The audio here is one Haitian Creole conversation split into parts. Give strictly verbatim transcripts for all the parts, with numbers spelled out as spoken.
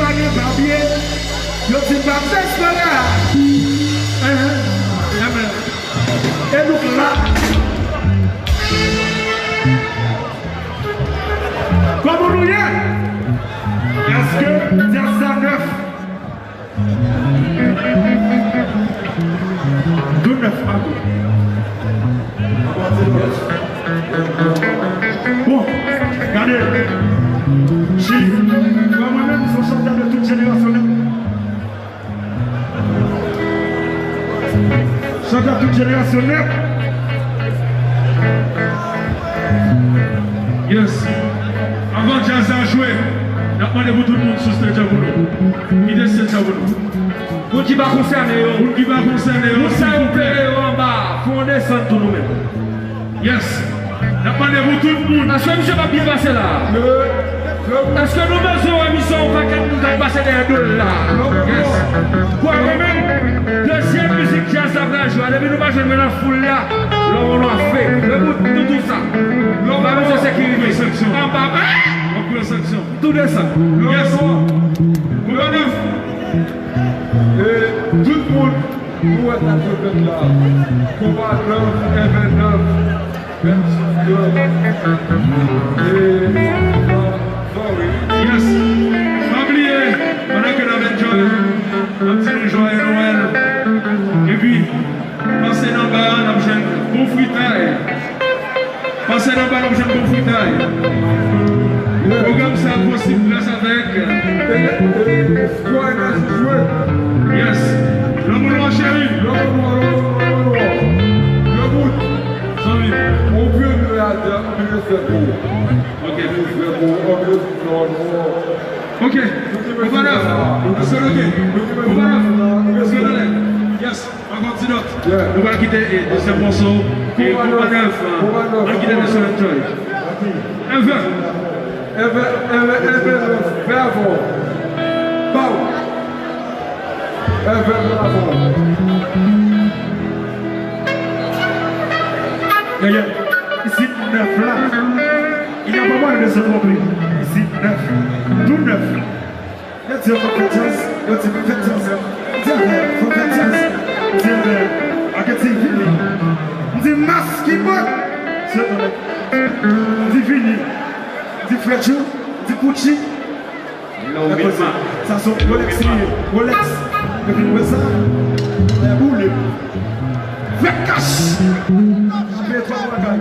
Ane pa byen, yo di m pa fè espwa la. Amen. E nou k la. Kòman nou ye? Èske djaz sa nèf? Tou nèf, pa tou. Bon, gade. Chi, mwen menm, se yon chantè de tout jenerasyon nèt. Chantè tout jenerasyon nèt. Yes. Anvan djaz la jwe, n ap mande pou tout moun sou stage la pou nou. Kite stage la pou nou. Moun ki pa konsène yo. Moun ki pa konsène yo, moun sa yo peye yo anba, fè yon desann tou nou menm. Yes. N ap mande pou tout moun. Èske misye p ap byen pase la? Èske nou bezwen wè misye yon pakèt moun k ap pase dèyè do l la? Yes. Kwè mwen menm, dezyèm mizik djaz la pral jwe a, depi nou pa jwenn mwen nan foul la, lòm nou a fè. Debout, nou di sa. Anba mesye sekirite. Anba, ah! Tou desann. Yes. Konpa nèf. E tout moun, nou wè sa k ap fèt la. Konpa nèf, Èvè nèf, Bèl Sòs nèf. E, sorry. Yes. Pa bliye, pandan ke n ap enjoy, n ap di nou jwaye Nwèl. Epi, pase nan ba a, n ap jwenn bon fritay. Pase nan ba a, n ap jwenn bon fritay. Pwogram sa a posib gras avèk Espoir Energy Drink. Yes. Lanmou nou an cheri. Lanmou nou an, lanmou nou an, lanmou nou an. Debout. Zanmi. Anpil respè pou ou. Ok. Anpil respè pou ou. Anpil respè pou ou. Ok. Konpa nèf. Let's go, ok. Konpa nèf. Let's go, let's go. Yes. Ankò ti nòt. Nou pral kite, eh, dezyèm mòso. Eh, Konpa nèf, ah. Ann kite mesye yo enjoy. Èvè. Èvè, Èvè, Èvè, Èvè, bravo. Baw. Èvè, bravo. Isit nèf la. Il n'y a pas moyen de se tromper. Isit nèf. Tou nèf. Yo di yo fè djaz, yo di fè djaz. M di avè, fò fè djaz. M di avè, ake ti vini. M di mas ki bòt. M di vini. M di frè Djou, m di Gucci. Sa se Rolex li ye, Rolex. Epi m wè sa, e boule. Fè kach. Fè twòp bagay.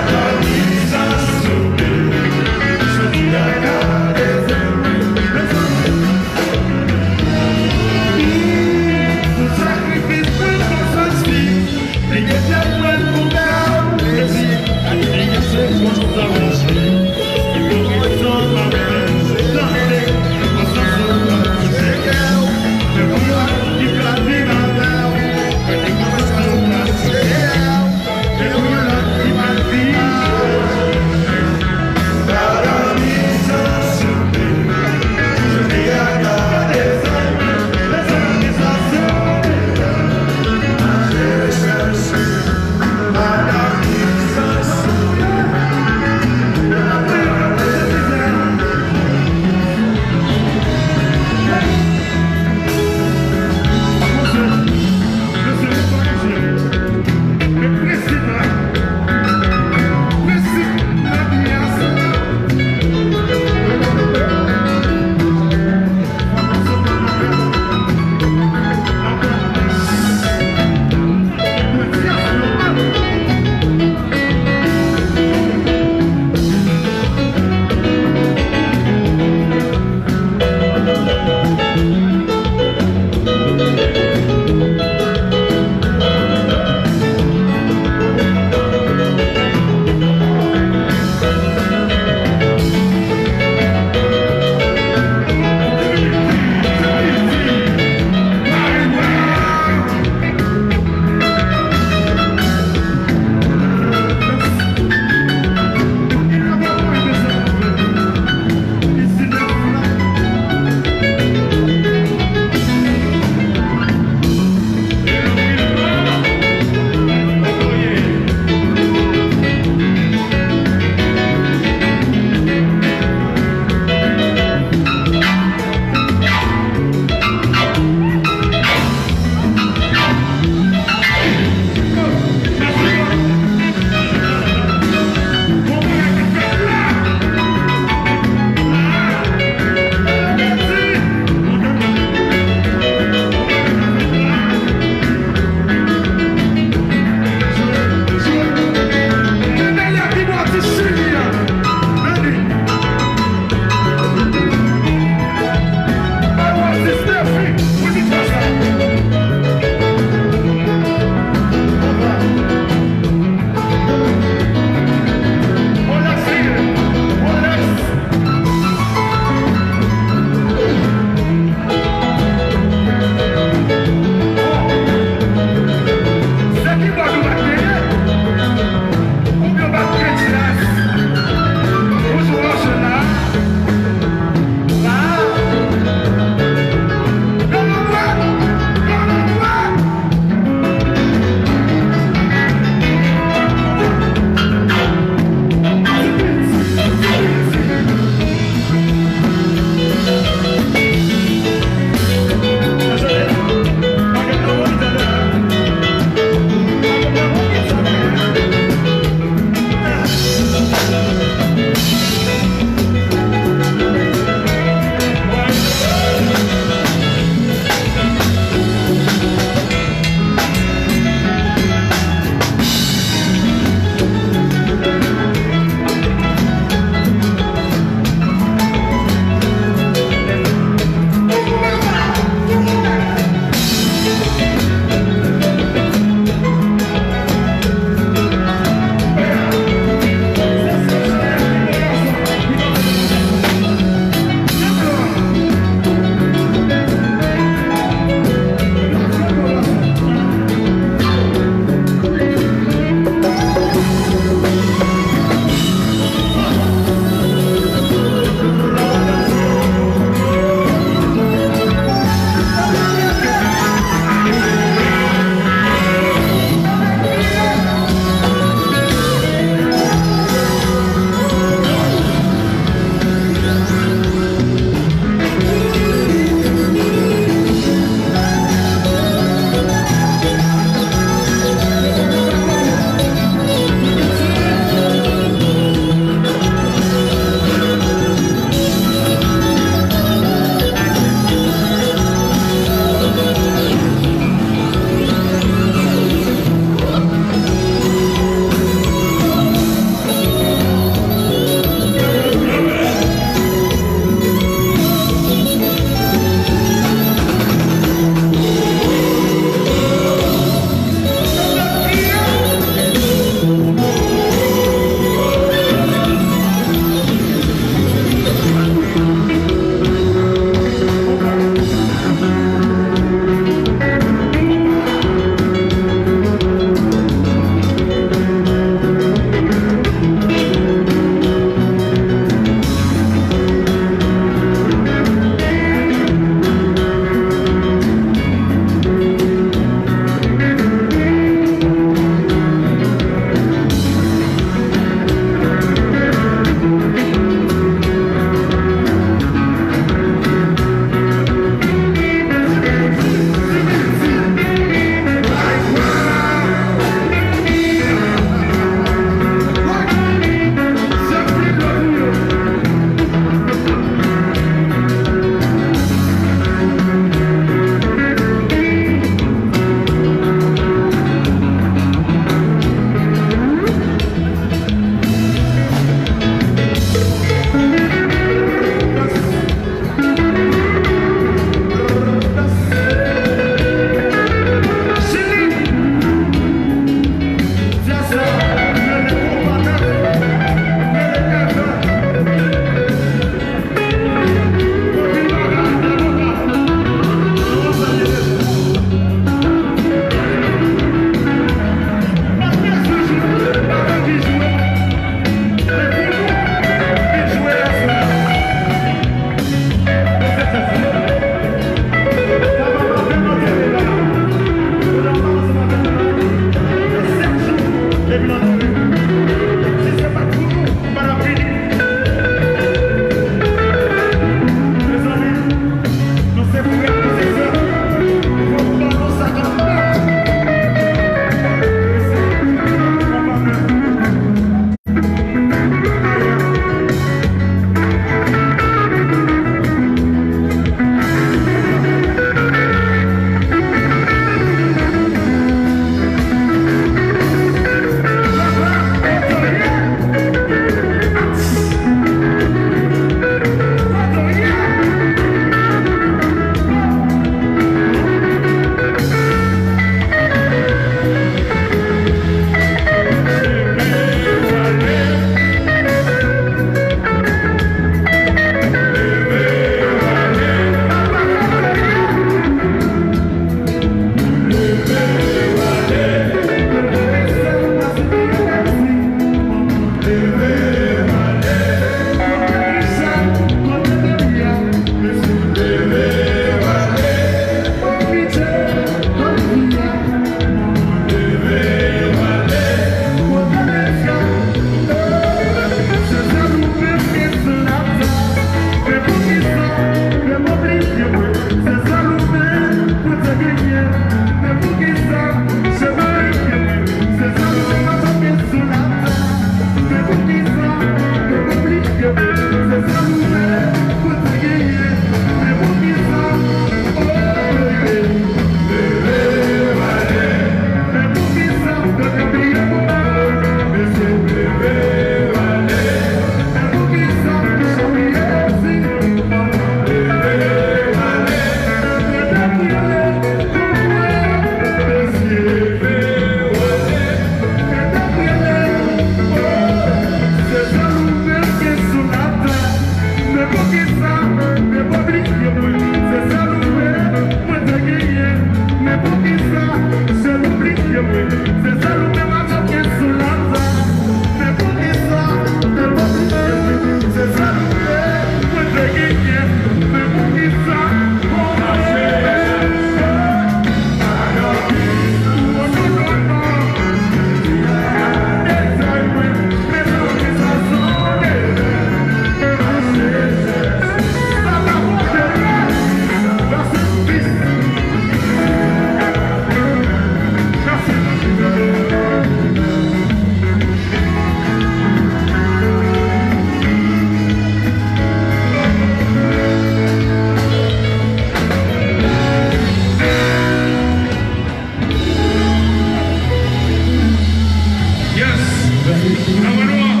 Nan mwen nou an.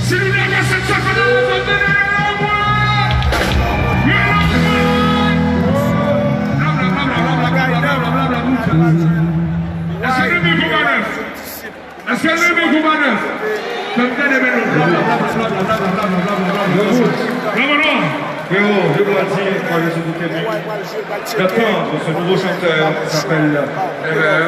Si nou dakò, se sa k fè nan lè zòt tande lè lè mwen. Lè lè mwen. Bla, bla, bla. Èske nou byen kou manèv? Èske nou byen kou manèv? Fè m tande men nou. Bla, bla, bla. Nan mwen nou an. Frérot, je dois dire, moi je suis déterminé. J'attends ce nouveau chanteur qui s'appelle Ever.